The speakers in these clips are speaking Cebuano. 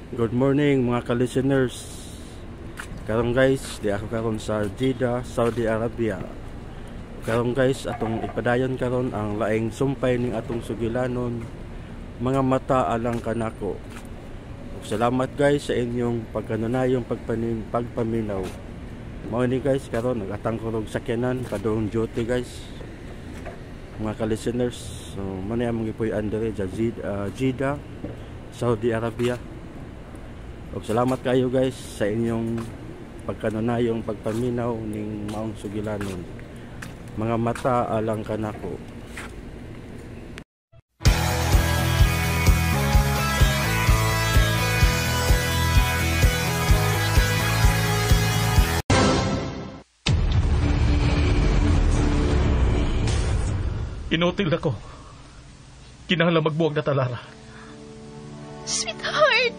Good morning mga ka-listeners. Karon guys, di ako karon sa Jeddah, Saudi Arabia. Karon guys, atong ipadayon karon ang laing sumpay ning atong sugilanon, Mga Mata Alang Kanako. Ug salamat guys sa inyong pagkanunayong pagpaminaw. Mao ni guys, karon nagatang ko og sakyanan padung duty guys. Mga ka-listeners, so man among gipuy-an diri sa Jeddah, Saudi Arabia. Ug salamat kayo guys sa inyong pagkanunayong pagpaminaw ning maong sugilanon, Mga Mata Alang Kanako. Inutil ako. Kinahanglan magbuwag na talara. Sweetheart,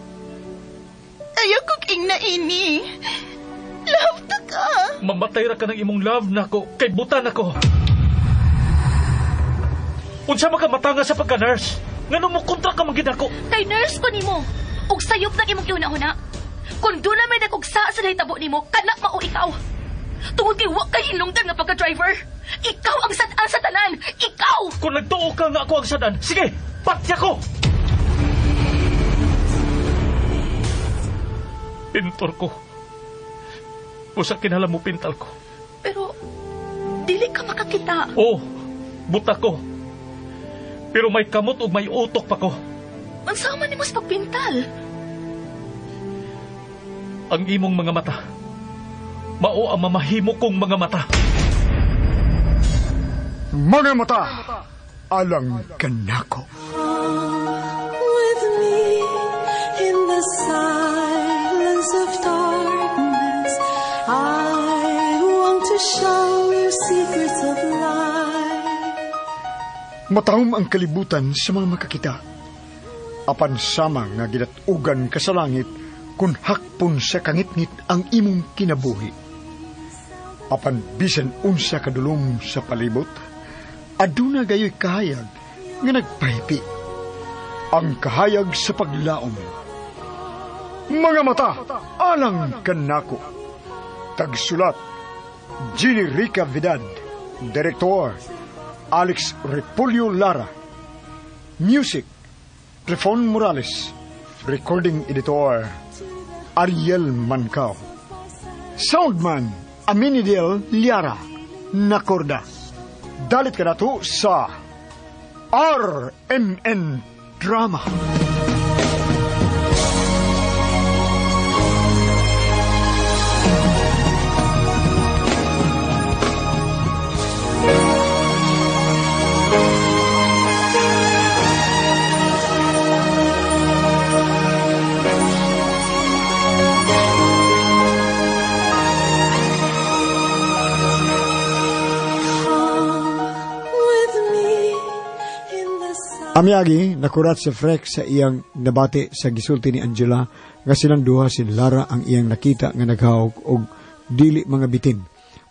ayaw kong ingna ini. Love ta ka. Mamatay ra ka ng imong love nako kay butan ako. Unsa man ka matanga sa pagka-nurse? Ngano mo kontra ka man gid ako? Kay nurse ko nimo. Ug sayop nang imong gihuna-huna. Kung doon na may nagugsa sa nahitabo nimo, kanak mao ikaw. Tungod kay wa kay hinungdan nga pagka-driver. Ikaw ang sad-an sa tanan. Ikaw! Kung nagtuo ka nga ako ang sad-an, sige, patya ko! Pintor ko. Usa kinahanglan mo pintal ko. Pero, dili ka makakita. Oo, buta ko. Pero may kamot ug may utok pa ko. Unsa man nimo sa pagpintal? Ang imong mga mata. Mao ang mamahimo kong mga mata. Mga Mata Alang Kanako. With me in the silence of darkness, I want to show you secrets of life. Matahom ang kalibutan sa mga makakita. Apan sama nga gidatugan ka sa langit kung hakpon sa kangitngit ang imong kinabuhi. Apan bisan unsa kadulom sa palibot, aduna gayoy kahayag nga nagpahipi. Ang kahayag sa paglaom. Mga Mata Alang Kanako. Tagsulat, Jeannie Rica Vidad. Director, Alex Repolyo Lara. Music, Clifon Morales. Recording Editor, Ariel Mancao. Soundman, Aminidel Liara. Nakorda. Dalit ka na to sa RMN Drama. Amiyagi, nakurat si Freck sa iyang nabati sa gisulti ni Angela nga silang duha si Lara ang iyang nakita nga naghawok og dili mga bitin.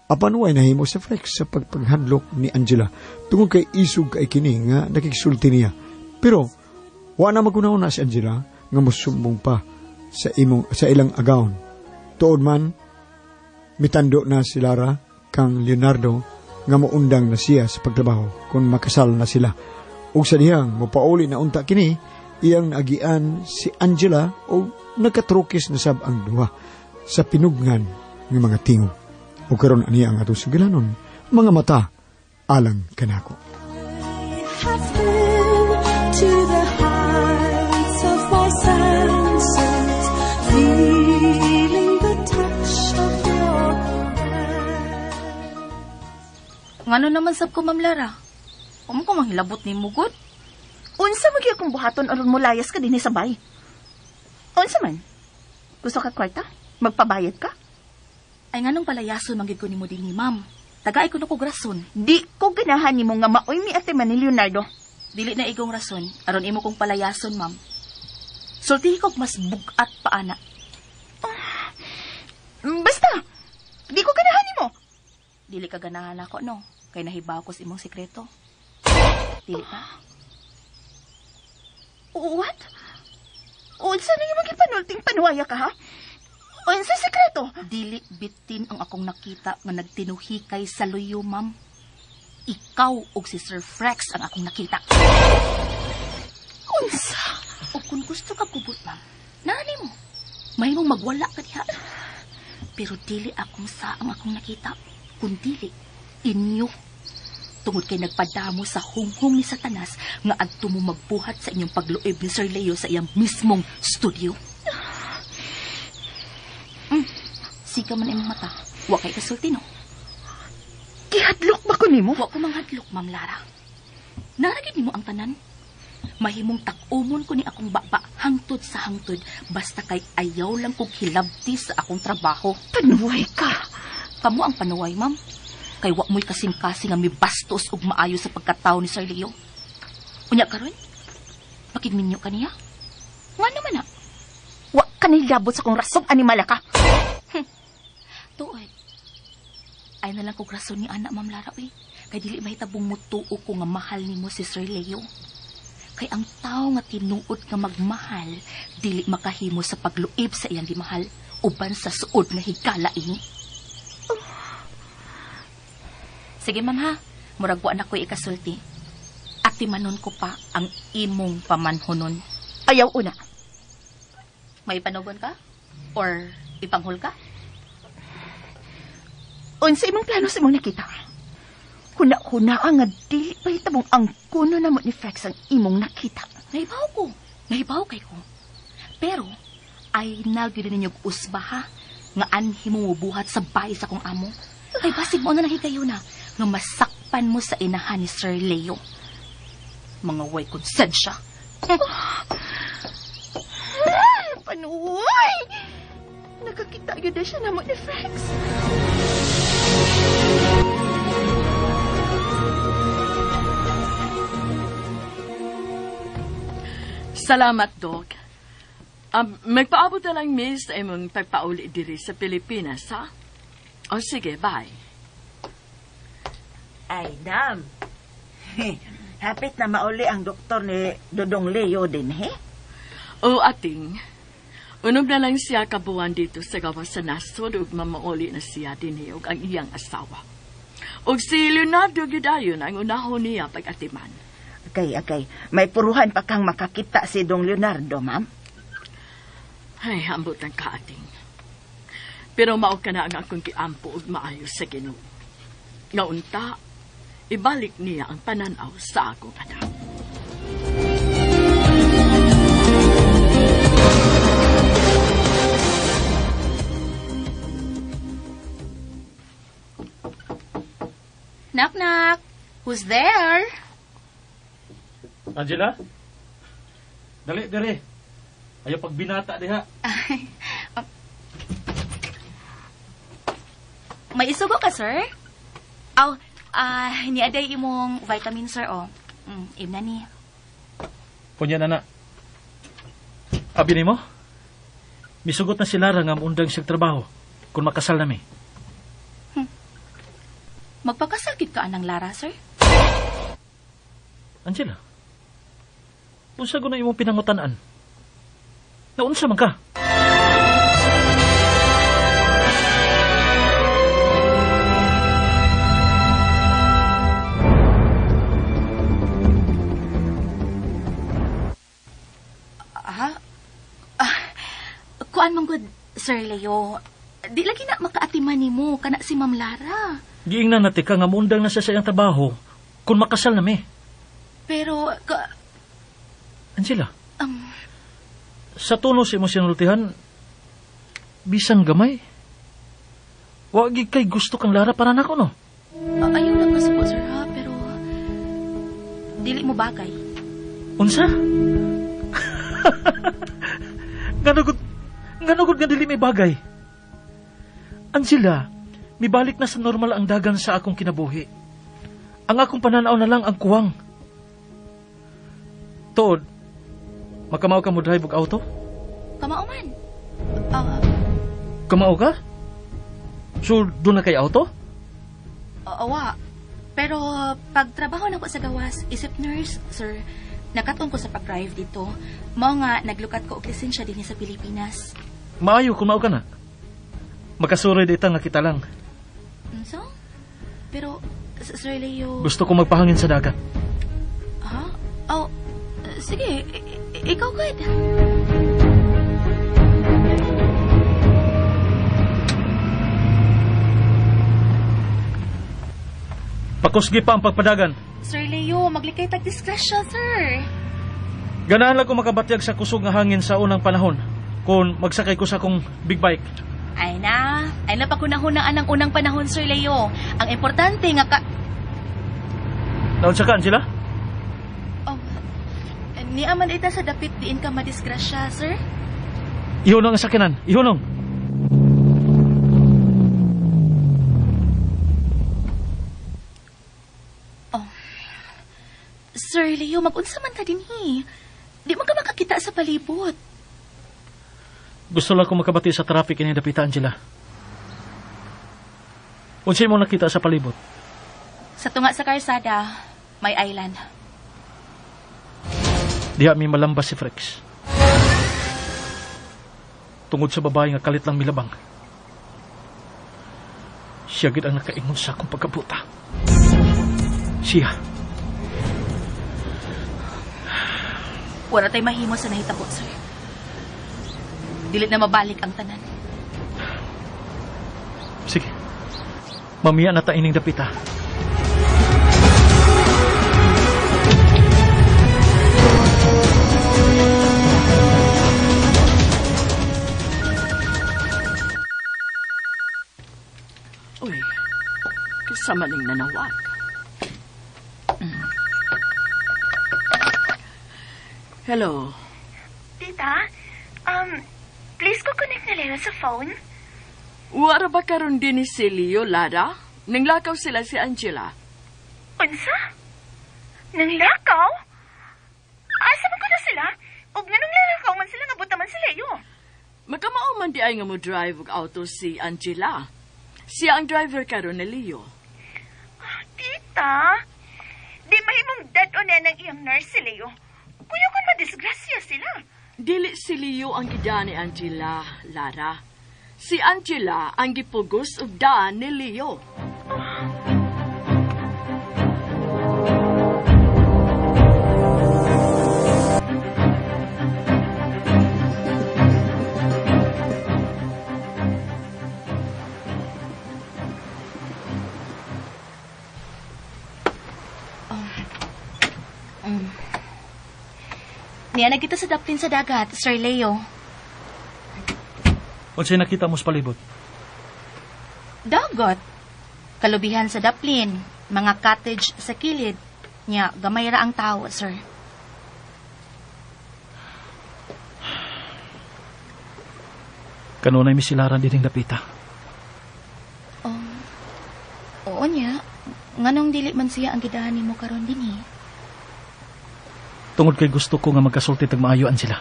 Apan way nahimo sa Freck sa pagpanghadlok ni Angela tungod kay isog kay kini nga nakigsulti niya. Pero wa na maguna-una si Angela nga mosumbong pa sa ilang agawon. Tuod man, mitando na si Lara kang Leonardo nga moundang na siya sa pagtrabaho kung makasal na sila. Ug sa dihang mopauli na unta kini, iyang naagian si Angela o nagkatrukis na sab ang duha sa pinugngan ng mga tingog. O karon ani ang atong sugilanon, Mga Mata Alang Kanako. I have been to the heights of my senses, feeling the touch of your hand. Ngano naman sab ko, Ma'am Lara? Amo ko manghilabot ni Mugod. Unsa man gyud akong buhaton aron molayas ka dinhi sa bay? Unsa man? Gusto ka kwarta? Magpabayad ka? Ay nganong palayason man gyud ko nimo dinhi, ma'am? Tagay ko na kog rason. Di ko ganahan nimo nga maoy mi ate man ni Leonardo. Dili na igong rason aron imo kong palayason, ma'am. Sultihi kog mas bug-at pa ana. Basta, di ko ganahan nimo. Dili ka ganahan ako, no? Kay nahibaw ko sa imong sikreto. Dili pa? What? Unsa na imong gipanulting panuwaya ka, ha? Unsa sekreto? Dili bitin ang akong nakita nga nagtinuhikay sa luyo, ma'am. Ikaw og si Sir Frex ang akong nakita. Unsa? O kung gusto ka kubot, ma'am, naani mo. Mahimong magwala ka diha. Pero dili akong sa ang akong nakita, kundili inyo. Tungod kay nagpadamo sa hunghong ni Satanas nga adto mo magbuhat sa inyong pagluib ni Sir Leo sa iyang mismong studio. Siga man imong mata. Wa kay kasulti, no? Gihadlok ba ko nimo? Wa ko manghadlok, Ma'am Lara. Naragid nimo ang tanan. Mahimong tak-umon ko ni akong baba hangtod sa hangtod basta kay ayaw lang kog hilabti sa akong trabaho. Panuway ka. Kamo ang panuway, ma'am. Kay wa mo'y kasing-kasing nga mibastos og maayo sa pagkatawo ni Sir Leo. Unya karon, pakigminyo ka niya? Nga naman na. Wa ka nilabot sa kong rasong animala ka. Tuod. Ay na lang kog rason ni anak, Ma'am Lara, uy. Kay dili mahitabong mutuo ko nga mahal nimo si Sir Leo. Kay ang tao nga tinuod nga magmahal, dili makahimo sa pagluib sa iyang gimahal, uban sa suod nga higala ini. Sige, ma'am, ha. Murag wa na ko'y ikasulti. Atimanon ko pa ang imong pamanhonon. Ayaw una. May panugon ka? Or ipanghol ka? Unsa imong plano sa imong nakita? Huna-huna nga dili pa hitabong ang kuno na mo ni Frex ang imong nakita. Nahibaw ko. Nahibaw kay ko. Pero, ay nagyod ninyo usba, ha? Nga anhi mo buhat sa bahay sa kong amo. Kay basig mo na nahigayo na nga masakpan mo sa inahan ni Sir Leo. Mga way konsensya. Panuway! Nakakita yun na siya na mo ni Frex. Salamat, Dok. Magpaabot na lang, miss, sa imong pagpauli diri sa Pilipinas, ha? O sige, bye. Ay, dam. Hapit na mauli ang doktor ni Dodong Leo din, he? O, ating. Unog na lang siya kabuan dito sa gawas sa nasod ug mamauli na siya dinhi og ang iyang asawa. Og si Leonardo gidayon ang unahon niya pag-atiman. Akay, akay. May puruhan pa kang makakita si Dong Leonardo, ma'am. Ay, ambot ang kaating. Pero mao ka na ang akong giampo ug maayo sa Ginoo. Nga unta, ibalik niya ang pananaw sa akong anak. Knock, knock. Who's there? Angela? Dali, dali. Ayaw pagbinata diha. May isugo ka, sir? Aw, niaday imong vitamin, sir, oh. Im na ni. Kunya na na. Abi nimo? Misugot na si Lara nga muundang siyang trabaho kung makasal nami. Magpakasal gid ka anang Lara, sir? Angela, unsa guna imong pinangutan-an? Naunsa man ka? Kuan man gud, Sir Leo. Di lagi na makaatiman nimo kana si Ma'am Lara. Giingnan na tika nga muundang na siya sa iyang trabaho kung makasal na mi. Pero Angela. Sa tuno sa imong sinultihan, bisan gamay. Wa gid kay gusto kang Lara para nako, no? Ayaw lang kasuko, sir, ha, pero dili mo bagay. Unsa? Nganugod nga dili may bagay. Angela, mibalik na sa normal ang dagan sa akong kinabuhi. Ang akong pananaw na lang ang kuwang. Tuod, makamao ka mo drive og auto? Kamao man. Kamao ka? So, doon na kay auto? Awa. Pero pagtrabaho na ko sa gawas, isip nurse, sir, Nakatuon ko sa pag-drive dito. Mao nga naglukat ko og lisensya dinhi sa Pilipinas. Maayo kung mao ka na. Makasuroy dita nga kita lang. So? Pero, Sir Leo... Gusto ko magpahangin sa dagat. Ha? Oh, sige. Ikaw, good. Pakusgi pa ang pagpadagan. Sir Leo, maglikay tag disgrasya, sir. Ganahan lang ko makabatyag sa kusog nga hangin sa unang panahon kung magsakay ko sa akong big bike. Ay na pakunahunaan ang unang panahon, Sir Leo. Ang importante nga ka... Naunsa ka, Angela? Oh, niaman ita sa dapit diin ka madisgrasya, sir. Ihunong ang sakinan. Ihunong. Oh. Sir Leo, mag-unsa man ta dinhi. Di man ka makakita sa palibot. Gusto lang ko makabati sa traffic ini dapita, Angela. Unsay mo nakita sa palibot? Sa tunga sa karsada, may island. Diha mi malambas si Frex. Tungod sa babae nga kalit lang milabang. Siya gid ang nakaingon sa akong pagkabuta. Siya. Wala tay mahimo sa nahitabo, sir. Dili na mabalik ang tanan. Sige. Mamiya na ta ining dapita. Uy, kasama ning nanawag. Hello. Tita, please ko connect na Leo sa phone. Wara ba karon din ni si Leo, Lara? Nanglakaw sila si Angela. Unsa? Nanglakaw? Asa man ko na sila? Og nganong lalakaw man sila nga buta man si Leo? Makamao man di ay nga mo drive og auto si Angela. Siya ang driver karon ni Leo. Oh, tita, di mahimong dead on yan ang iyang nurse si Leo. Kuya kung madisgrasya sila. Dili si Leo ang gida ni Angela, Lara. Si Angela ang gipugos og daan ni Leo. Niya na kita sa daplin sa dagat, Sir Leo. Unsay nakita mo sa palibot? Dagat. Kalubihan sa daplin, mga cottage sa kilid. Nya, gamay ra ang tao, sir. Kanunay mi silaran dining dapita. Oo niya. Nganong dili man siya ang gidahan nimo karon dinhi? Tungod kay gusto ko nga magkasulti tag maayoan sila.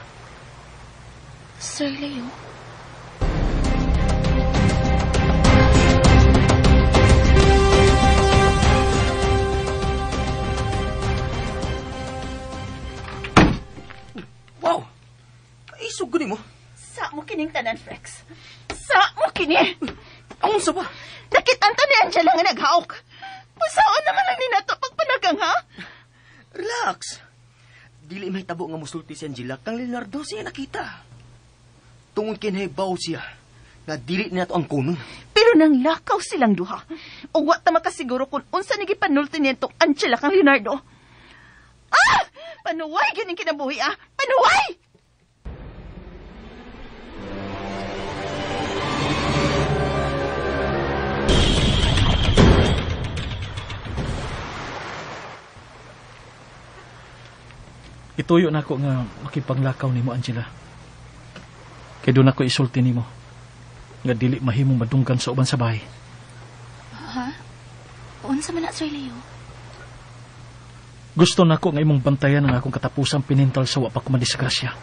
Sir Leo? Wow! Kaisog ko nimo. Sa mo kining tanan, Frex. Sa mo kini! Ang unsa ba? Nakitan ta ni Angela nga naghawk. Pusaon naman lang ni nato pagpanagang, ha? Relax. Dili may tabo nga musulti si Angela kang Leonardo siya nakita. Tungod kay nahibaw siya nga dili nato ang kunon. Pero nang lakaw silang duha. Ug wa ta makasiguro kung unsa ni gipanulti niyang Angela kang Leonardo. Ah! Panuway gyud ning kinabuhi, ah! Panuway! Ituyo na ako nga makipanglakaw nimo, Angela. Kay doon ako isulti nimo nga dili mahimong madunggan sa uban sa bahay. Ha? Unsa man na, Sir Leo? Gusto nako nga imong bantayan ang akong katapusang pinintal sa wa pa ko madisgrasya.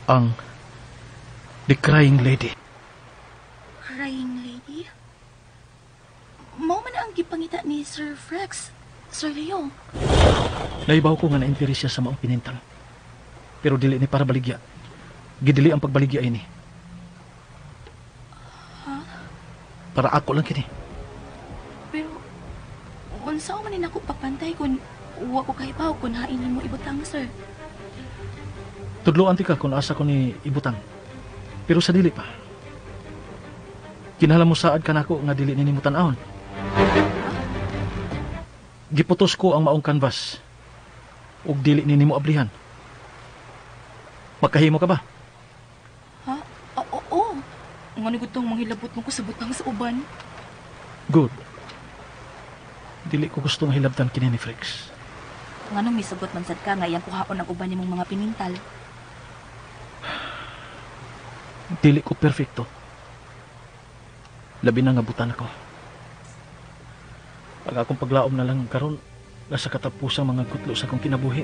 Ang The Crying Lady. Crying Lady? Mao man ang gipangita ni Sir Frex, Sir Leo. Naibaw ko nga na-interes siya sa maong pinintal. Pero dili ni para baligya. Gidili ang pagbaligya ini. Ha? Para ako lang kini. Pero, unsa man ni nako pagpantay kung wa ko kahibaw kung hainan mo ibutang, sir? Tudloan ti ka kung asa ko ni ibutang. Pero sa dili pa. Kinahanglan mo saad ka nako nga dili nimo tan-awon. Giputos ko ang maong canvas. Ug dili ni nimo ablihan. Makahimo ka ba? Ha? Oo. Ngano gud tong manghilabot mo ko sa butang sa uban? Good. Dili ko gusto nga hilabtan kini ni Frex. Nganong misugot man sad ka nga iyang kuhaon ang uban nimong mga pinintal? Dili ko perfecto. Labi na nga butan ako. Ang akong paglaom na lang karon nasa katapusang mga gutlo sa akong kinabuhi.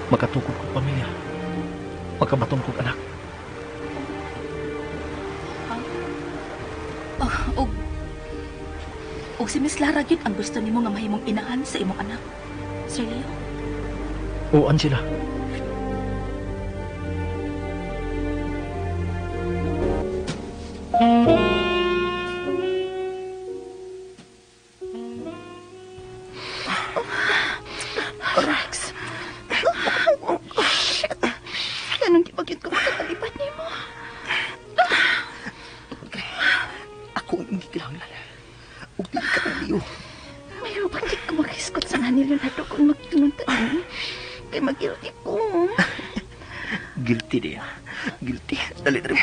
Makatukod kong pamilya. Makabaton kong anak. Og si Miss Lara gyud ang gusto nimo nga mahimong inahan sa imong anak, Sir Leo? Oo, Angela. Rex. Shit. Ganun di ba gyud ko makatalipad nimo? Ako ang imong gikinahanglan. Ug dili ka kang Leo. Mayo ba di ko makiskot sa nga ni Leonardo kung magtinun ta ni? Kay mag-guilty ko. Guilty diya. Guilty. Dali, dali.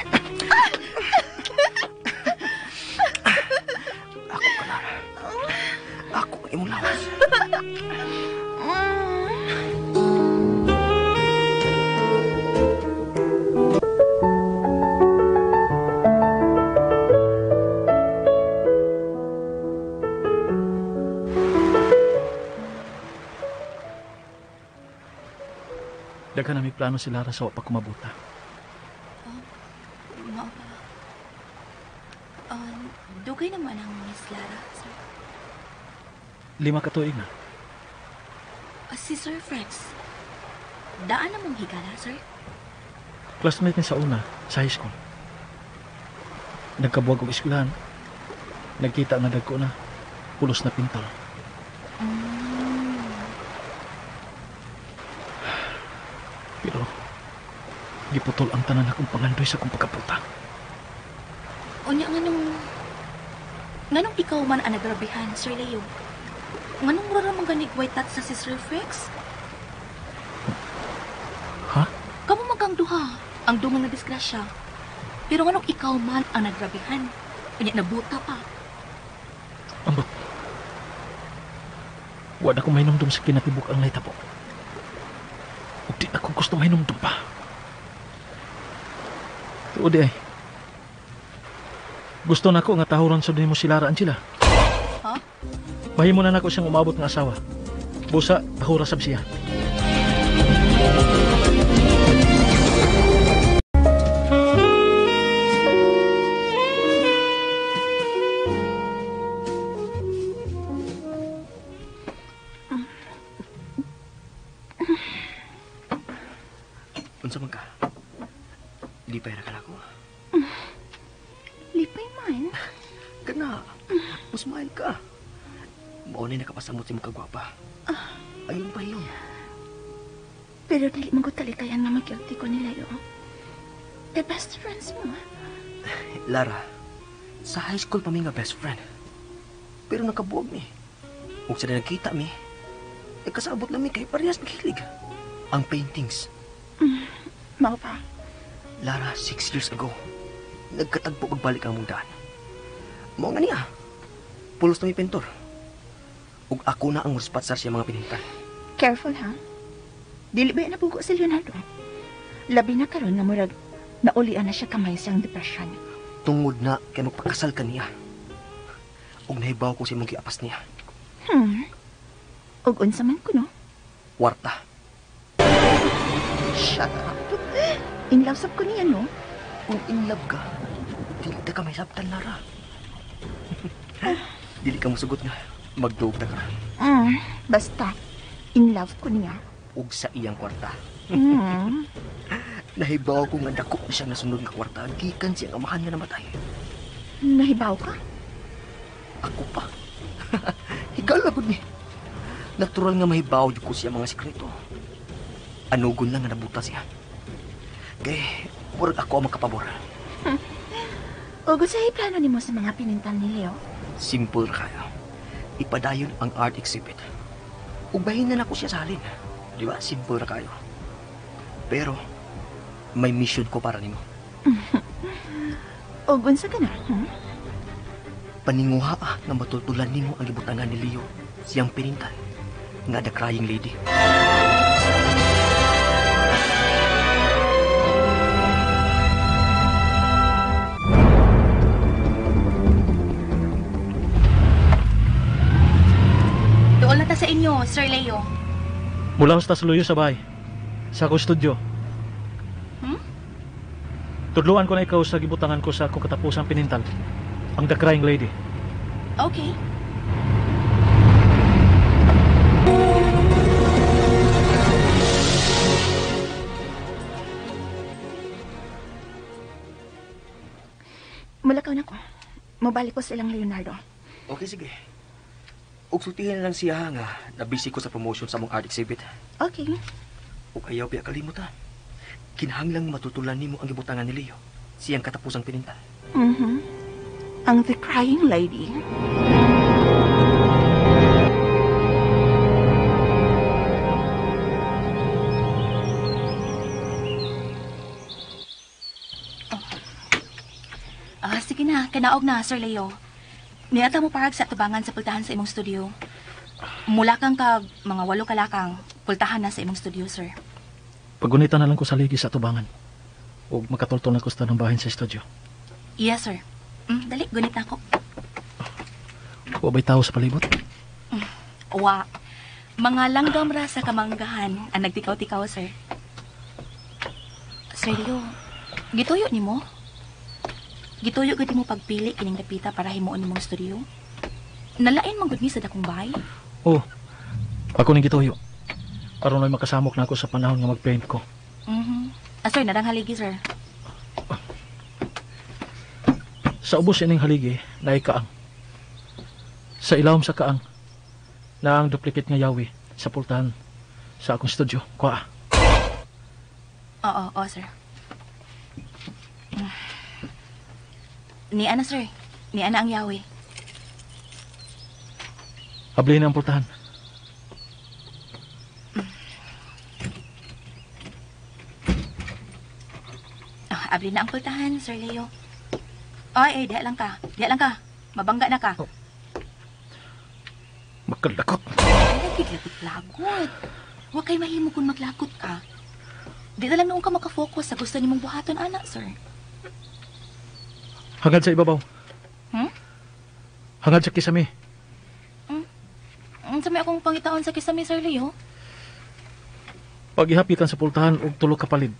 Ako ka, Lara. Ako ang imong lawas. Daghan na may plano si Lara sa wa pa kumabuta. Mao ba? Dugay naman ang Miss Lara, sir. 5 ka tuig na. Si Sir Frex, daan na mong higala, sir? Classmate niya sa una, sa high school. Nagkabuwag og eskwelahan. Nagkita nga dagko na, pulos na pintol. Pero, giputol ang tanan akong pangandoy sa akong pagkaputa. Unya, nganong ikaw man ang nagrabihan, Sir Leo? Nganong mura ramang ganig white tat sa si Sir Frex? Ha? Kamu magkang duha, ang dungan na disgrasya. Pero nganong ikaw man ang nagrabihan? Unya, nabuta pa. Ambot. Wala akong mahinumdum sa kinatibuk ang nahitabo. Ug di ako gusto mahinumdum pa. Tuod ay. Gusto nako nga tahuron sa nimo si Lara Angela. Ha? Mahimo na nako siyang umabot nga asawa. Busa, tahura sab siya. Unsa man ka? Lipay ra ka nako. Lipay man. Kana. Musmile ka. Mao ni nakapasamot si imong kagwapa. Ayun pa yun. Pero dili man ko talikayan nga mag-guilty ko ni Leo. The best friends mo. Lara, sa high school pa mi nga best friend. Pero nakabuog mi. Ug sa nagkita mi, kasabot lang mi kay parehas naghilig. Ang paintings. Mao pa. Lara, 6 years ago, nagkatagpo pagbalik ang mong daan. Mao nga niya. Pulos na mi pintor. Ug ako na ang respatsar sa mga pinintal. Careful, ha? Dili ba nabugo si Leonardo? Labi na karon nga murag naulian na siya kamay siyang depression. Tungod na kay magpakasal ka niya. Ug nahibaw ko sa imong giapas niya. Ug unsa man kuno? Warta. Shut up. In love sab ko niya, no? Kung in love ka, dili ta ka may sabtan, Lara. Dili ka musugot nga. Magduog na ka. Basta, in love ko niya. Ug sa iyang kwarta. Nahibaw ko nga dako na siyang nasunod nga kwarta. Gikan siyang amahan nga namatay. Nahibaw ka? Ako pa. Higala gud ni. Natural nga mahibaw jud ko siya mga sikreto. Anugon lang nga nabuta siya. Kay, murag ako ang makapabor. O gusto ay plano nimo sa mga pinintal ni Leo? Simple ra kayo. Ipadayon ang art exhibit. Ubahin na nako siya sa halin. Di ba? Simple ra kayo. Pero, may mission ko para nimo. O unsa ka na? Paninguha nga matultulan nimo ang gibutangan ni Leo, siyang pinintal, nga The Crying Lady. Dool na ta sa inyo, Sir Leo. Mula sa luyo sa bahay. Sa akong studio. Tudluan ko na ikaw sa gibutangan ko sa akong katapusang pinintal. Ang The Crying Lady. Okay. Mulakaw na ko. Mabalik ko silang Leonardo. Okay, sige. Ug sultihin na lang siya nga nabisi ko sa promotion sa among art exhibit. Okay. Ug ayaw biya kalimot ha. Kinahanglang matutulan nimo ang gibutangan ni Leo. Siyang katapusang pinintal. Ang The Crying Lady. Sige na, kanaog na, Sir Leo. Niata mo parag sa tubangan sa pultahan sa imong studio. Mula kang kag mga 8 kalakang, pultahan na sa imong studio, sir. Pagunitan na lang ko sa ligi sa tubangan. O makatultol na ko sa tanang bahin sa studio. Yes, sir. Dali, gunit na ako. Wa ba'y tao sa palibot? Wa. Mga langgam ra sa kamanggahan ang nagtikaw-tikaw, sir. Sir Leo, gituyo ni mo? Gituyo gud mo pagpili kining dapita para himuon nimong studio? Nalain man gud ni sa dakong bahay? Oh, ako ning gituyo. Aron ay makasamok na ako sa panahon nga mag-paint ko. Sir, narang haligi, sir. Sa ubos ining haligi, naay kaang. Sa ilawom sa kaang, na ang duplicate nga yawi sa pultahan sa akong studio. Kuha. Oo, oo, sir. Ni ana, sir. Ni ana ang yawi. Ablihin ang pultahan. Abli na ang pultahan, Sir Leo. Ay, diha lang ka. Diha lang ka. Mabangga na ka. Oh. Makalakot. Ay, naglagot-lagot. Huwag kay mahimo kung maglakot ka. Di na lang noon ka makafocus sa gusto nimong buhaton, anak, sir. Hangad sa ibabaw. Hangad sa kisame. Unsa may akong pangitaon sa kisame, Sir Leo? Pag ihapitan sa pultahan og tulo ka palid.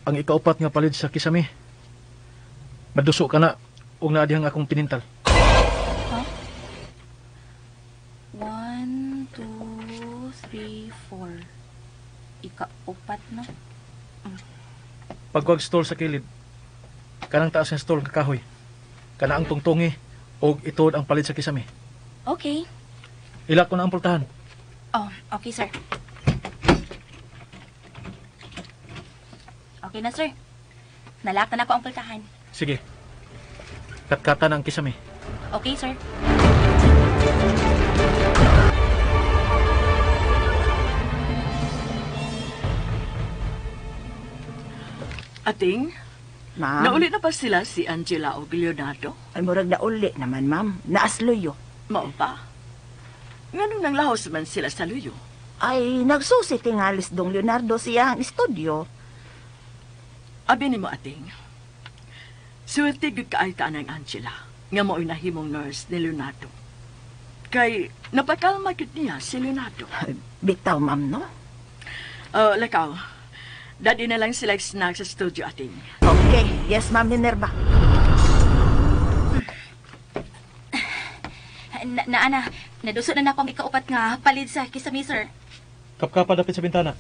Ang ikaupat nga palid sa kisame. Maduso ka na og naa dihang akong pinintal. Huh? 1, 2, 3, 4. Ikaupat na. Pagwag stall sa kilid. Kanang taas nga stall nga kahoy. Kana ang tungtungi og ituod ang palid sa kisame. Okay. Ilak ko na ang pultahan. Oh, okay, sir. Okay na, sir. Nalak na ako ang pultahan. Sige. Katkatan ang kisame. Okay, sir. Ating, Ma'am. Nauli na ba sila si Angela o Leonardo? Ay, murag nauli naman, ma'am. Naasluyo. Mao ba? Nganong nanglahos man sila sa luyo? Ay, nagsusi tingalis dong Leonardo siya ang studio. Abi ni mo, ating. Swerte gyud kaay ta ng Angela nga mao'y nahimong nurse ni Leonardo. Kay napakalma gyud niya si Leonardo. Ay, bitaw, ma'am, no? Oh, lakaw. Dadi na lang sila snack sa studio, ating. Okay. Yes, ma'am Minerva. Naana, naduso na nako ang ikaupat nga palid sa kisame, sir. Kapkapa dapit sa bintana.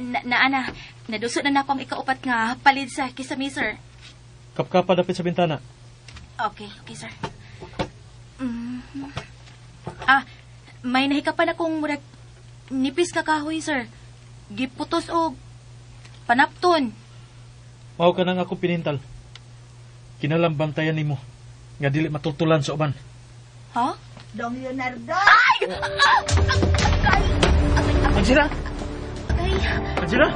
Naana, naduso na nako ang ikaupat nga palid sa kisame, sir. Kapkapa dapit sa bintana. Okay, okay, sir. Mm-hmm. Ah, may nahikapan akong murag nipis ka kahoy, sir. Giputos og panapton. Mao ka nang ako pinintal. Kinalang bantayan nimo nga dili matultulan sa uban. Ha? Dong Leonardo! Ay! Agay! Angela! Agay! Angela!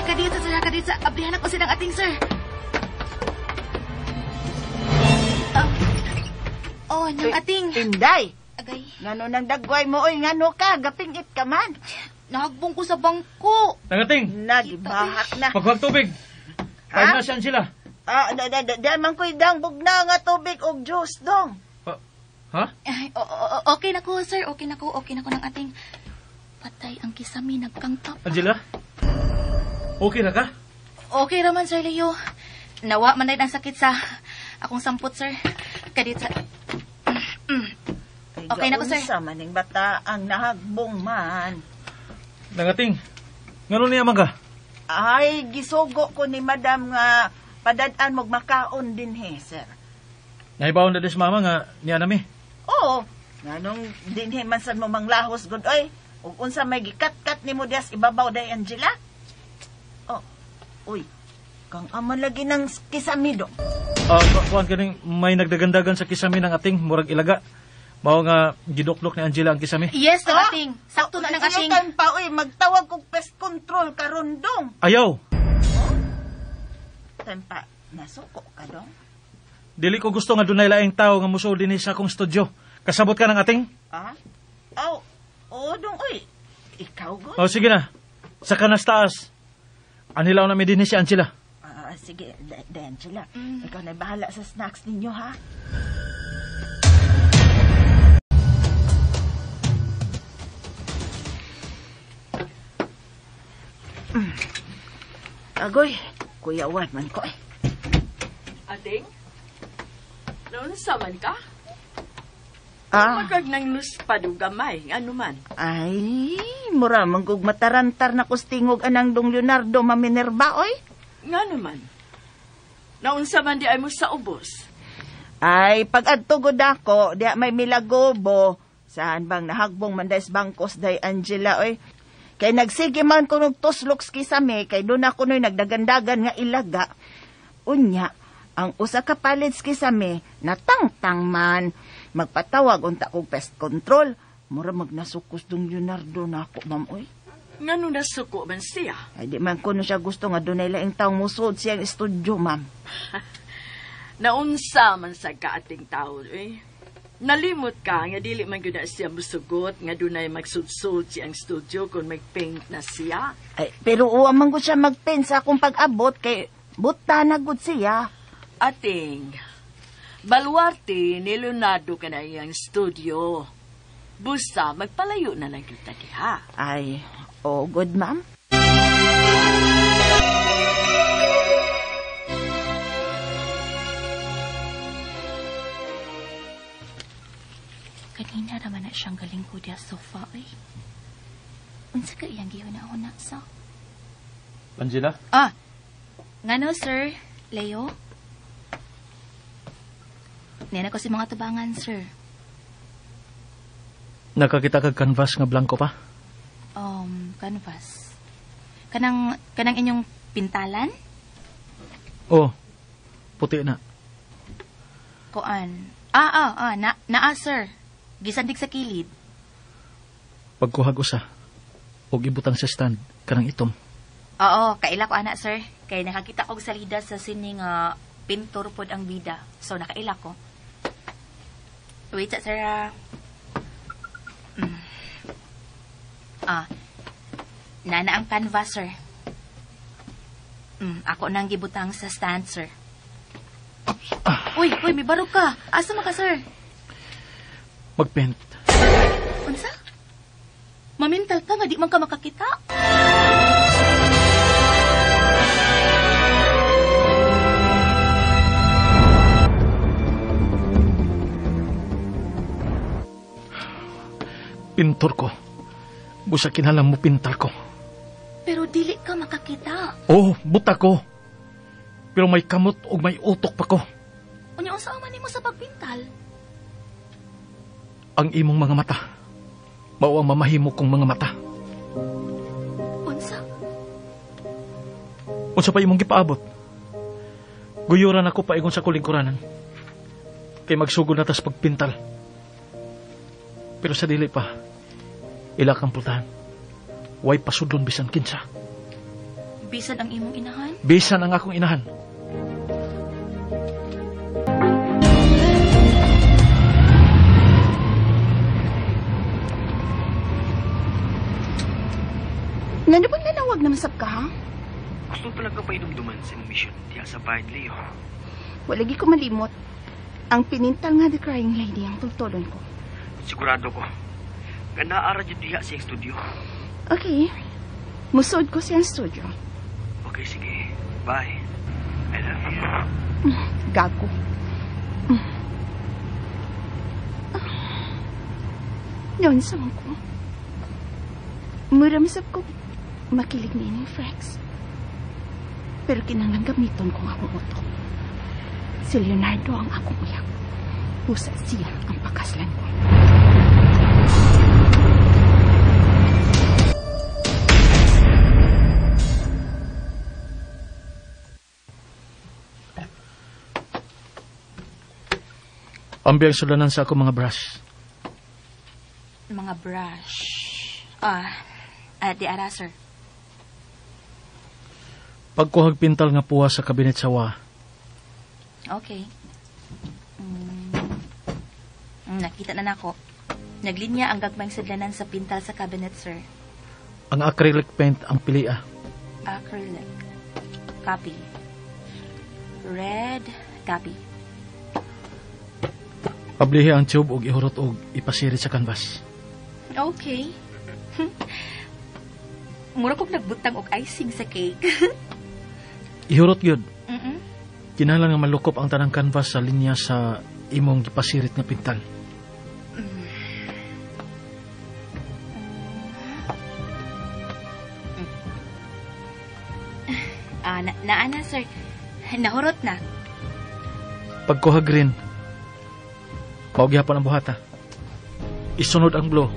Kadiyot sa sir, kadiyot sa ablihan ako silang ating sir. Oh, nang ating. Inday! Agay. Ngano nang dagway mo, oy, ngano ka, gapingit ka man. Nahagbong ko sa bangko. Nangating! Nagibahak na. Paghuwag tubig! Kahit na siya, Angela. Ah, da man ko'y dang bugna nga tubig og juice, dong. Ha? Ay, okay na ko, sir. Okay na ko. Okay na ko ng ating. Patay ang kisame, nagkangtap. Angela? Okay na ka? Okay raman, Sir Leo. Nawa man ang sakit sa akong sampot, sir. Kadit sa... Okay na ko, sir. Sa maning bata ang nahagbong man. Nangating, ngano niya man ka? Ay, gisugo ko ni madam nga padad-an mo makaon din he, sir. Nahibaon na des mama nga niya nami. Oo, nganong dinhe man sad mo manglahos gud oy. Ug unsa may gikat-kat nimo dias ibabaw day Angela? Oh. Uy, kang ama lagi ng kisame do. Kuan kaning may nagdagandagan sa kisame ng ating murag ilaga. Mao nga gidukdok ni Angela ang kisame. Yes, ng ating. Sakto na ng ating. Sige pa oy, magtawag kog pest control karon dong. Ayaw. Oh? Tempa, nasuko ka dong. Dili ko gusto nga dunay laing tao nga musuod dinhi sa akong studio. Kasabot ka ng ating? Ah? Aw, oo dong oy. Ikaw gud. Oh, sige na. Sa kanas taas. Anilaw na mi dinhi si Angela. Sige, Angela. Ikaw na bahala sa snacks ninyo, ha? Agoy, kuyawan man ko eh. Ating? Naunsa man ka? Ah. Magag nang luspad o gamay, ano man? Ay, mura manggug matarantar na kustingog anang dong Leonardo Maminerva, oy. Nga naman. Naunsa man di ay mo sa ubos. Ay, pag-adto gud ako, di may milagobo. Saan bang nahagbong man dahil bangkos day Angela, oy. Kay nagsige man ko nung tusloks kisame, kay doon ako no'y nagdagandagan nga ilaga. Unya, ang usa ka palids kisame, natangtang man. Magpatawag unta kog pest control. Mura magnasukos dong Leonardo na ako, ma'am, oy. Ngano nasuko man siya? Ay, di man kuno siya gusto nga dunay laing taong musuod siyang studio, ma'am. Naunsa man sa kaating tao, eh. Nalimot ka nga dili man gyud na siya musugot nga dunay magsudsud siyang studio kung magpaint na siya. Ay, pero uwa man gud siya magpaint sa akong pag-abot kay buta na gud siya. Ating, baluarte ni Leonardo ka na iyang studio. Busa, magpalayo na lang kita diha. Ay, oh, good, ma'am. Kanina raman na siyang galing ko diya sofa, ay. Unsa ka iyang gihuna-huna sa? Angela? Ah, ngano, sir? Leo? Nena ko si mga tubangan, sir. Nakakita kag canvas nga blanco pa? Canvas. Kanang inyong pintalan? Oh, puti na. Kuan. Naa, sir. Gisandig sa kilid. Pagkuhag usa, og ibutang sa stand, kanang itom. Oo, kaila ko ana, sir. Kay nakakita kog salida sa sini nga pintor pod ang bida. So, nakaila ko. Wait, sir. Nana ang canvas, sir. Ako nang gibutang sa stand, sir. Uy, may barog ka. Asa man ka, sir? Magpaint. Unsa? Mamintal ka nga di man ka makakita. Pintor ko. Busa kinahanglan mo pintal ko. Pero dili ka makakita. Oh, buta ko. Pero may kamot o may utok pa ko. Unya unsa man nimo sa pagpintal? Ang imong mga mata. Mao ang mamahimo kong mga mata. Unsa? Unsa pa imong gipaabot? Guyuran ako paingon sa kulingkuranan. Kay magsugod na tas pagpintal. Pero sa dili pa, ila kang pultahan. Way pasudlon bisan kinsa. Bisan ang imong inahan? Bisan ang akong inahan. Ngano bang nanawag na masab ka, ha? Gusto talaga pa inumduman sa imong mission diha sa bahay ni Leo. Wala gi ko malimot. Ang pinintal nga The Crying Lady ang tultolon ko. Sigurado ko. Nga naara jud diha sa iyang studio. Okay. Musuod ko siyang studio. Okay, sige. Bye. I love you. Gago. Noon sa ko. Muramsap ko makilig ni ining Frex. Pero kinahanglan gamiton ko ang akong utok. Si Leonardo ang akong uyab. Pusa siya ang pakaslan ko. Ambi ang sulanan sa akong mga brush. Mga brush. Di ara, sir. Pagkuhag pintal nga puwa sa kabinet sa wa. Okay. Nakita na nako. Naglinya ang gagmayng sudlanan sa pintal sa cabinet, sir. Ang acrylic paint ang pilia. Acrylic. Copy. Red. Copy. Pablihi ang tube og ihurot og ipasirit sa canvas. Okay. Mura kog nagbutang og icing sa cake. Ihurot gyud. Kinahanglan nga malukop ang tanang canvas sa linya sa imong gipasirit nga pintal. Naa na, sir. Nahurot na. Pagkuha green, mao gihapon ang buhata. Isunod ang blue.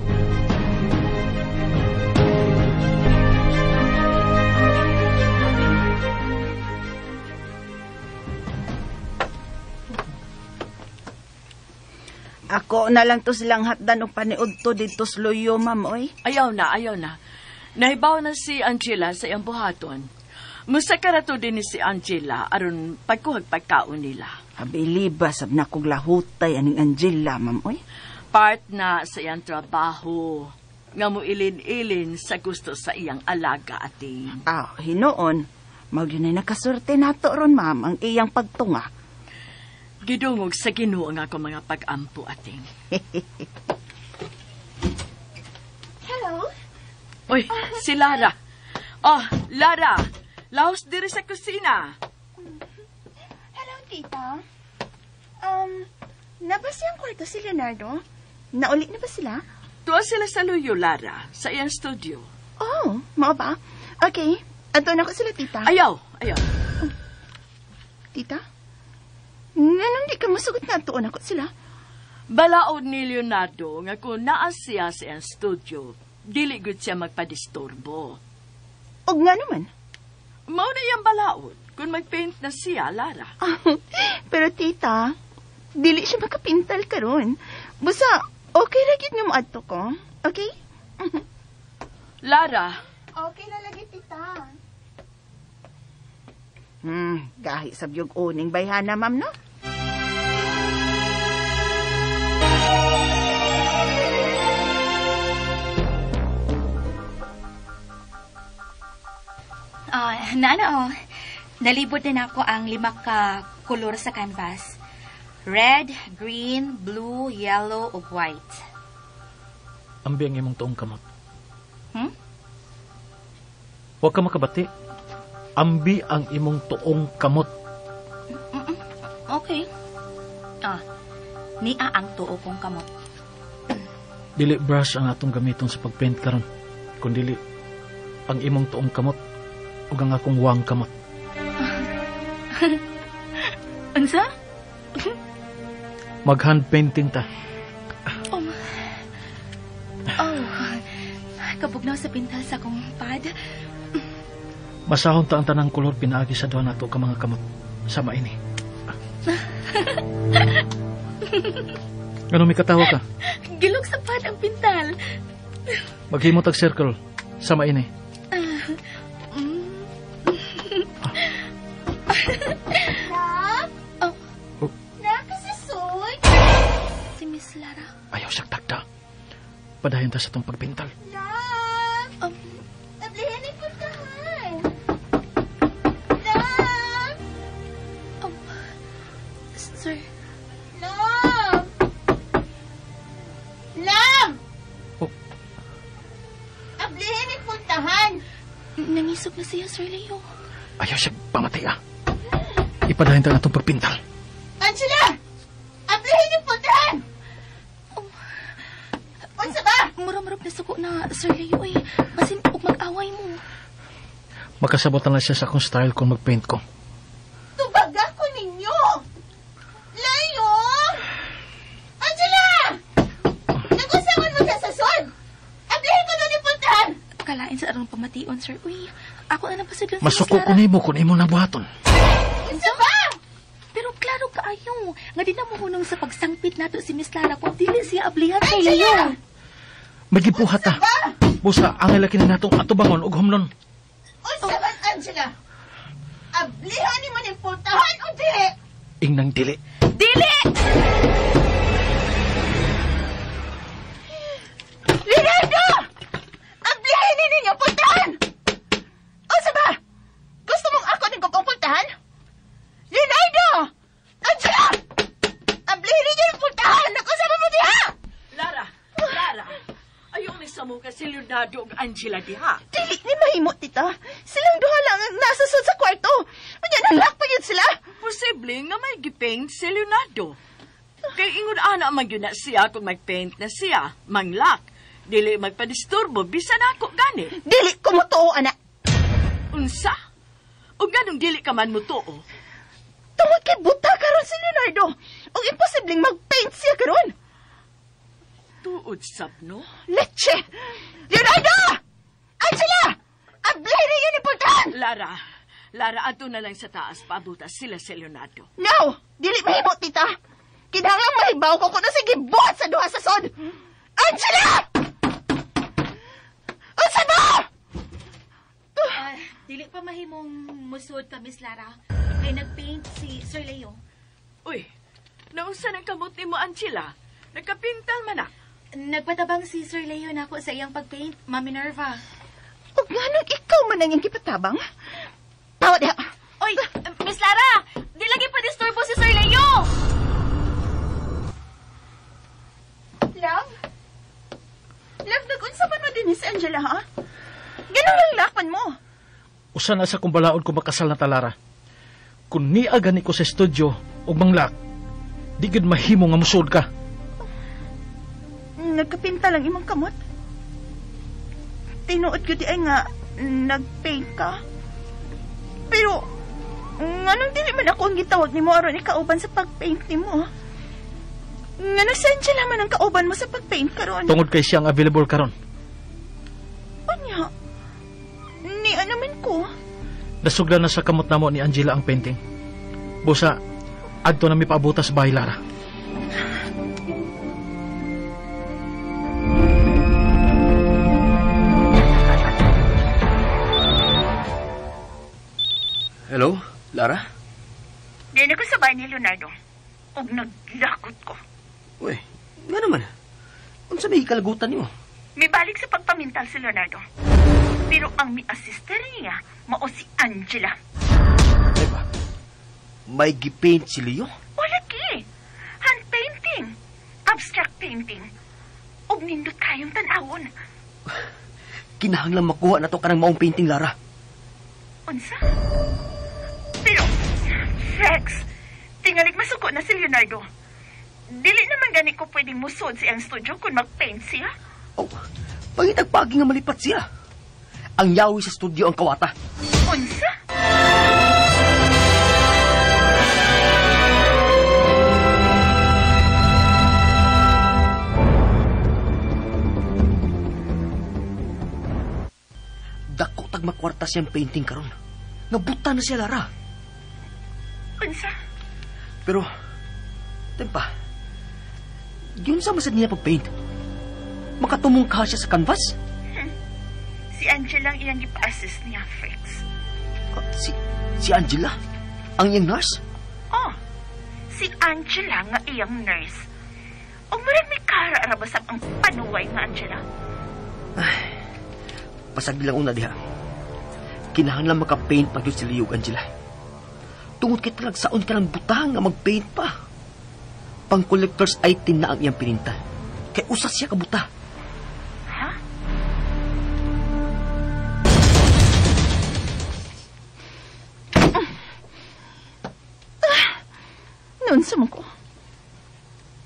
Ako na lang to silang hatdan og paniud to dito sa luyo, ma'am, oy. Ayaw na, ayaw na. Nahibaw na si Angela sa iyang buhaton. Musa ka na to din ni si Angela aron pagkuhag pagkaon nila. Abili ba, sab na kog lahutay aning Angela, ma'am, oy. Part na sa iyang trabaho nga mo ilin-ilin sa gusto sa iyang alaga ating. Ah, hinuon. Mao gyud na nakasurte nato ron, ma'am, ang iyang pagtunga. Gidungog sa Ginoo ang ako mga pag-ampo ating. Hello? Uy, si Lara. Oh, Lara, laos diri sa kusina. Hello, tita. Naba siyang kwarto si Leonardo? Nauli na ba sila? Tuwa sila sa luyo, Lara, sa iyang studio. Oh, mao ba? Okay, adto na ko sila, tita. Ayaw, ayaw. Oh. Tita? Nganong di ka musugot na atuon ako sila? Balaod ni Leonardo nga kung naa siya sa iyang studio, dili gud siya magpadisturbo. Og nga naman? Mao na iyang balaod kung magpaint na siya, Lara. Pero tita, dili siya makapintal karon. Busa, okay ra gyud nga moadto ko. Okay? Lara. Okay na lagi, tita. Gahi sa biyog uning bayhana, ma'am, no? Naana, oh. Nalibot na nako ang 5 ka kolor sa canvas. Red, green, blue, yellow, ug white. Ambi ang imong tuong kamot. Huwag ka makabati. Ambi ang imong tuong kamot. Okay. Niya ang tuo kong kamot. Dili brush ang atong gamiton sa pagpaint karon, kun dili ang imong tuong kamot ug ang akong wang kamot. Unsa? Mag hand painting ta. Oh. Kabugnaw sa pintal sa akong pad. Masahon ta ang tanang kolor pinaagi sa duha nato ka mga kamot sa maini. Ano may katawa ka? Gilok sa pad ang pintal. Maghimo tag circle sa maini. Love? Oh. Oh. Nakasisoy? Si Miss Lara. Ayaw siyang tagda. Padayon ta sa tong pagpintal. Love? Ablihan ni puntahan. Love? Sir. Love! Love! Oh. Ablihan ni puntahan. Nangisog na siya, Sir Leo. Ayaw siya pamatay ah. Ipadayon ta ang atong pagpintal. Angela! Ablihan ni puntahan! Unsa ba? Murap-murap na suko na, Sir Leo eh. Basin og mag-away mo. Makasabot na lang siya sa akong style kung mag-paint ko. Tubag ako ninyo! Layo! Angela! Nag-usawan mo sa sasod! Ablihin ko doon ipuntahan! Kalain sa arang pamation, sir. Uy, ako na napasidlan sa Masuko Miss ko Lara. nimo kung imo nabuhaton. Unsa ba? Pero klaro kaayo, nga di na mo hunong sa pagsangpit nato si Miss Lara kung dili siya ablihan kay Leo. Magibuhat ta. Busa, ang laki na natong atubangon og humlon. Unsa man, Angela? Ablihan ni mo ni puntahan o dili? Ingnang dili. Dili! Leonardo! Ablihan ni ninyo puntahan! Unsa ba? Gusto mong ako ning kupong puntahan? Leonardo! Angela! Ablihan ninyo ni puntahan! Nag-usama mo diha! Lara, Lara, ayaw ni sa mo ka si Leonardo ug Angela diha. Dili ni mahimo, tita. Silang duha lang ang nasa sud sa kwarto. Unya nang-lock pa yun sila. Posible nga may gipaint si Leonardo. Kay ingon ana man gyud na siya kung magpaint na siya, manglock. Dili magpadisturbo bisan ako gani. Dili ko mo tuo, ana. Unsa? Ug nganong dili ka man motuo? Tungod kay buta karon si Leonardo. Ug imposibleng mag-paint siya karon. Tuod sab no? Leche! Leonardo! Angela! Ablihin ninyo ni puntahan! Lara, Lara, adto na lang sa taas paabuta sila si Leonardo. No! Dili mahimo, tita. Kinahanglang mahibaw ko kung nasa gibuhat sa duha sa sod. Angela! Unsa ba? Dili pa mahimong musod ka, Miss Lara. Kay nagpaint si Sir Leo. Uy, naunsa nang kamot nimo Angela? Nagkapintal man na. Nagpatabang si Sir Leo nako sa iyang pagpaint, Ma Minerva. Ug nganong ikaw man ang iyang gipatabang? Tawa diha. Oy, Miss Lara! Di lagi pa disturbo si Sir Leo! Love? Love, nag-unsa man mo din si Angela, ha? Ganun lang lakman mo. Usa na sa kung balaod ko makasal na talara. Kung niya gani ko sa studio og manglak, di gid mahimo nga musod ka. Nagkapinta lang imong kamot. Tinuod ko di ay nga nagpaint ka. Pero, nganong dili man ako ang gitawag nimo aron ikauban sa pagpaint nimo? Nganong si Angela man ang kauban mo sa pagpaint karon? Tungod kay siyang available karon. Unya, ni ano man ko? Nasuglan na sa kamot namo ni Angela ang painting. Busa, adto na mi paabuta sa bahay, Lara. Hello, Lara? Di na ko sa bahay ni Leonardo. Og naglakot ko. Uy, nga naman. Unsa may kalagutan nimo? Mibalik sa pagpamintal si Leonardo. Pero ang mi-assister niya, mao si Angela. Ay ba? May gipaint si Leo? Wala ki. Hand painting. Abstract painting. Og nindot kayong tan-awon. Kinahanglan makuha na to kanang maong painting, Lara. Unsa? Pero, Rex, tingalig masuko na si Leonardo. Dili naman gani ko pwedeng musod sa iyang studio kung mag-paint siya. Oh, pangitagpagi nga malipat siya. Ang yawi sa studio ang kawata. Unsa? Dako tag makwarta siyang painting karon. Nabuta na siya, Lara. Unsa? Pero, tempa, yun sa masad niya pag-paint. Makatumungka siya sa canvas? Si Angela ang iyang ipa-assist niya, Frex. Si Angela? Ang iyang nurse? Oh, si Angela nga iyang nurse. O murag may kara arabasap ang panuway nga Angela. Ay, pasag lang una diha. Kinahanglan makapaint pag si Leo Angela. Tungod kay talagsaon ka ng butang nga magpaint pa. Pang collector's item na ang iyang pininta. Kay usas siya kabuta. Ha? Noon sa mo ko.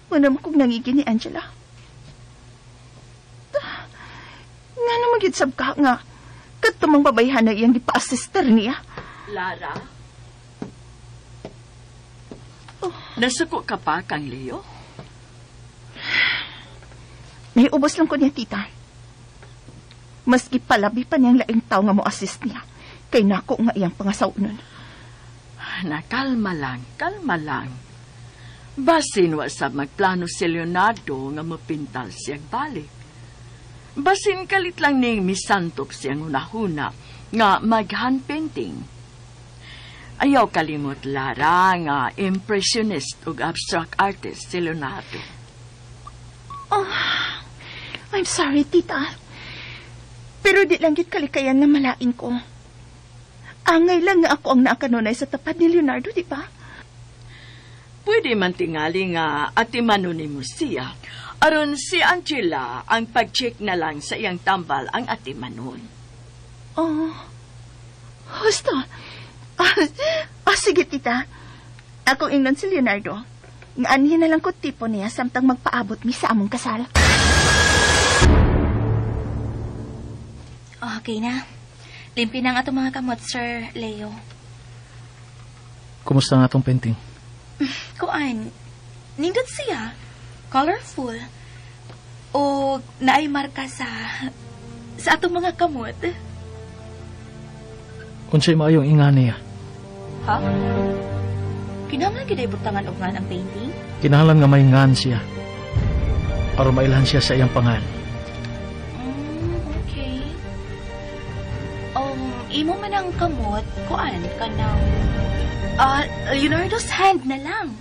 Wala mo kong nangigin ni Angela. Nga na magidsab ka nga. Katumang babayhan na iyang gipa-assister niya. Lara? Oh. Nasuko ka pa kang Leo? Nahiubos lang ko niya, tita. Maski palabi pa niyang laing tao nga mo assist niya. Kay nako nga iyang pangasaw nun. Na, kalma lang, kalma lang. Basin wa sa magplano si Leonardo nga mapintal siyang balik. Basin kalit lang ning misantop siyang hunahuna nga mag-hand painting. Ayaw kalimot, Lara, nga impressionist ug abstract artist si Leonardo. Oh, I'm sorry, tita. Pero di lang git kalikayan na malain ko. Angay lang nga ako ang naakanunay sa tapad ni Leonardo, di ba? Pwede man tingali nga atimanon ni mo siya. Aron si Angela ang pag-check na lang sa iyang tambal ang atimanon. Oh, husto. Sige, tita. Ako ingnon si Leonardo. Nga anhin na lang ko tipo niya samtang magpaabot mi sa among kasal. Okay na. Limpi na ang atong mga kamot, Sir Leo. Kumusta nga atong painting? Kuan, nindot siya. Colorful. O naay marka sa atong mga kamot. Unsay maayong inga niya? Ha? Kinahanglan gyud ay butangan og ngan ang painting? Kinahanglan nga may ngan siya. Aron mailhan siya sa iyang pangan. Okay. Imo man ang kamot, kuan kanang Leonardo's hand na lang.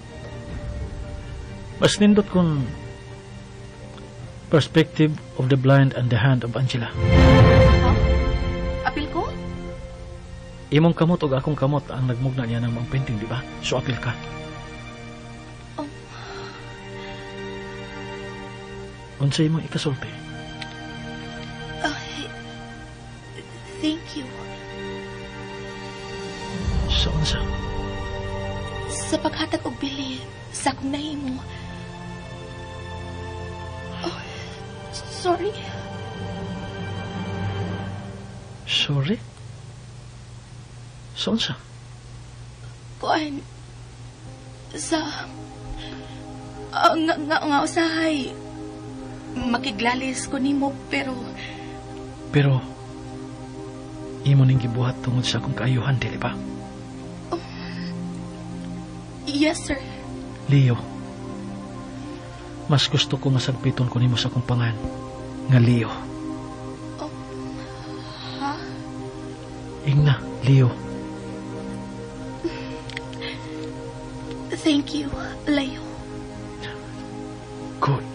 Mas nindot kung perspective of the blind and the hand of Angela. Huh? Apil ko? Imong kamot o akong kamot ang nagmugna niya ng mga painting, di ba? So apil ka. Oh. Unsay imong ikasulti? Thank you. Sa unsa? Sa paghatag og bili sa akong nahimo. Oh, sorry. Sorry? Sa unsa? Kuan, sa nga usahay makiglalis ko nimo pero imo ning gibuhat tungod sa akong kaayuhan, dili ba? Oh, yes, sir. Leo, mas gusto ko masagpiton ko nimo sa akong pangan nga Leo. Oh, ha? Ingna, Leo. Thank you, Leo. Good.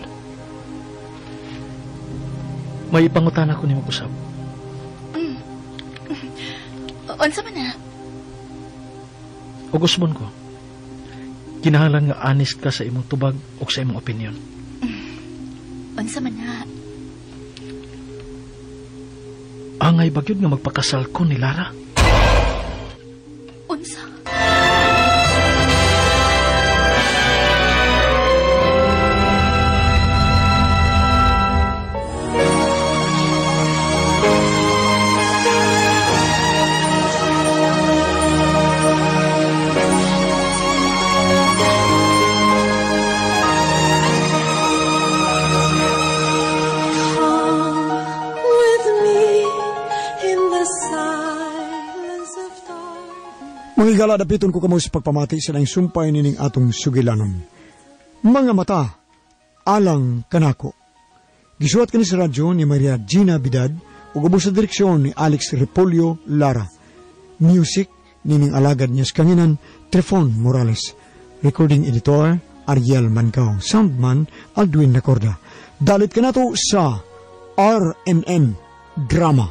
May ipangutana ko nimo usab. Unsa man na? Ug usbon ko. Kinahanglan nga honest ka sa imong tubag ug sa imong opinion. Unsa man na? Angay ba gyud nga magpakasal ko ni Lara? Unsa? Mga higala, dapiton ko kamo sa pagpamati sa laing sumpay nining atong sugilanon. Mga Mata, Alang Kanako. Gisuwat kini sa radyo ni Maria Gina Bidad ug ubos sa direksyon ni Alex Repolyo Lara. Music nining alagad niya sa kanginan, Trefon Morales. Recording editor, Ariel Mancao. Soundman, Aldwin Nacorda. Dalit ka nato sa RMN Drama.